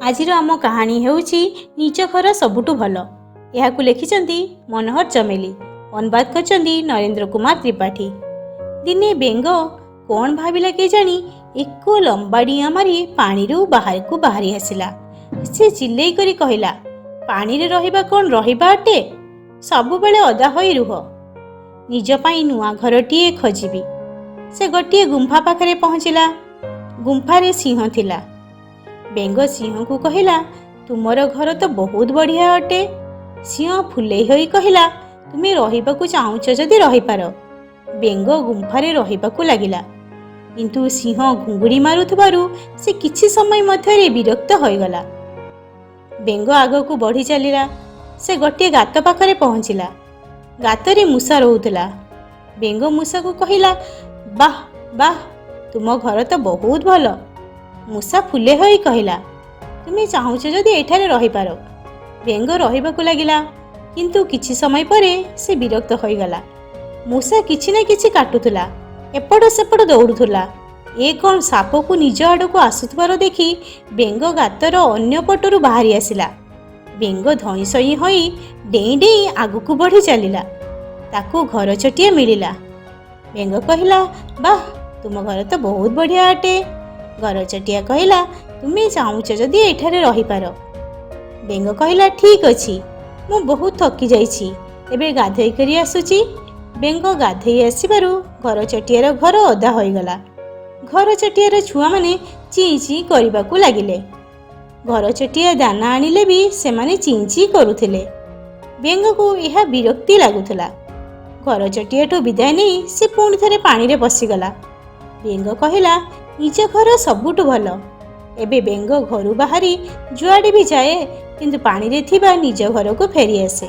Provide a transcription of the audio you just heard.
ଆଜିର ଆମ କାହାଣୀ ହେଉଛି ନିଜ ଘର ସବୁଠୁ ଭଲ। ଏହାକୁ ଲେଖିଛନ୍ତି ମନୋହର ଚମେଲି, ଅନୁବାଦ କରିଛନ୍ତି ନରେନ୍ଦ୍ର କୁମାର ତ୍ରିପାଠୀ। ଦିନେ ବେଙ୍ଗ କ'ଣ ଭାବିଲା କେଜାଣି, ଏକ ଲମ୍ବା ଡିଆଁ ମାରି ପାଣିରୁ ବାହାରକୁ ବାହାରି ଆସିଲା। ସେ ଚିଲେଇ କରି କହିଲା, ପାଣିରେ ରହିବା କ'ଣ ରହିବା ଅଟେ? ସବୁବେଳେ ଓଦା ହୋଇ ରୁହ। ନିଜ ପାଇଁ ନୂଆ ଘରଟିଏ ଖୋଜିବି। ସେ ଗୋଟିଏ ଗୁମ୍ଫା ପାଖରେ ପହଞ୍ଚିଲା। ଗୁମ୍ଫାରେ ସିଂହ ଥିଲା। ବେଙ୍ଗ ସିଂହକୁ କହିଲା, ତୁମର ଘର ତ ବହୁତ ବଢ଼ିଆ ଅଟେ। ସିଂହ ଫୁଲେଇ ହୋଇ କହିଲା, ତୁମେ ରହିବାକୁ ଚାହୁଁଛ ଯଦି ରହିପାର। ବେଙ୍ଗ ଗୁମ୍ଫାରେ ରହିବାକୁ ଲାଗିଲା, କିନ୍ତୁ ସିଂହ ଘୁଙ୍ଗୁଡ଼ି ମାରୁଥିବାରୁ ସେ କିଛି ସମୟ ମଧ୍ୟରେ ବିରକ୍ତ ହୋଇଗଲା। ବେଙ୍ଗ ଆଗକୁ ବଢ଼ି ଚାଲିଲା। ସେ ଗୋଟିଏ ଗାତ ପାଖରେ ପହଞ୍ଚିଲା। ଗାତରେ ମୂଷା ରହୁଥିଲା। ବେଙ୍ଗ ମୂଷାକୁ କହିଲା, ବାଃ ବାଃ, ତୁମ ଘର ତ ବହୁତ ଭଲ। ମୂଷା ଫୁଲେ ହୋଇ କହିଲା, ତୁମେ ଚାହୁଁଛ ଯଦି ଏଠାରେ ରହିପାର। ବେଙ୍ଗ ରହିବାକୁ ଲାଗିଲା, କିନ୍ତୁ କିଛି ସମୟ ପରେ ସେ ବିରକ୍ତ ହୋଇଗଲା। ମୂଷା କିଛି ନା କିଛି କାଟୁଥିଲା, ଏପଟ ସେପଟ ଦୌଡ଼ୁଥିଲା। ଏ କ'ଣ ସାପକୁ ନିଜ ଆଡ଼କୁ ଆସୁଥିବାର ଦେଖି ବେଙ୍ଗ ଗାତର ଅନ୍ୟ ପଟରୁ ବାହାରି ଆସିଲା। ବେଙ୍ଗ ଧଇଁସଇଁ ହୋଇ ଡେଇଁ ଡେଇଁ ଆଗକୁ ବଢ଼ି ଚାଲିଲା। ତାକୁ ଘରଚଟିଆ ମିଳିଲା। ବେଙ୍ଗ କହିଲା, ବାଃ, ତୁମ ଘର ତ ବହୁତ ବଢ଼ିଆ ଅଟେ। ଘରଚଟିଆ କହିଲା, ତୁମେ ଚାହୁଁଛ ଯଦି ଏଠାରେ ରହିପାର। ବେଙ୍ଗ କହିଲା, ଠିକ୍ ଅଛି, ମୁଁ ବହୁତ ଥକି ଯାଇଛି, ଏବେ ଗାଧୋଇ କରି ଆସୁଛି। ବେଙ୍ଗ ଗାଧୋଇ ଆସିବାରୁ ଘରଚଟିଆର ଘର ଓଦା ହୋଇଗଲା। ଘରଚଟିଆର ଛୁଆମାନେ ଚିଁ ଚିଁ କରିବାକୁ ଲାଗିଲେ। ଘରଚଟିଆ ଦାନା ଆଣିଲେ ବି ସେମାନେ ଚିଁ ଚିଁ କରୁଥିଲେ। ବେଙ୍ଗକୁ ଏହା ବିରକ୍ତି ଲାଗୁଥିଲା। ଘରଚଟିଆଠୁ ବିଦାୟ ନେଇ ସେ ପୁଣି ଥରେ ପାଣିରେ ପଶିଗଲା। ବେଙ୍ଗ କହିଲା, ନିଜ ଘର ସବୁଠୁ ଭଲ। ଏବେ ବେଙ୍ଗ ଘରୁ ବାହାରି ଯୁଆଡ଼େ ବି ଯାଏ, କିନ୍ତୁ ପାଣିରେ ଥିବା ନିଜ ଘରକୁ ଫେରିଆସେ।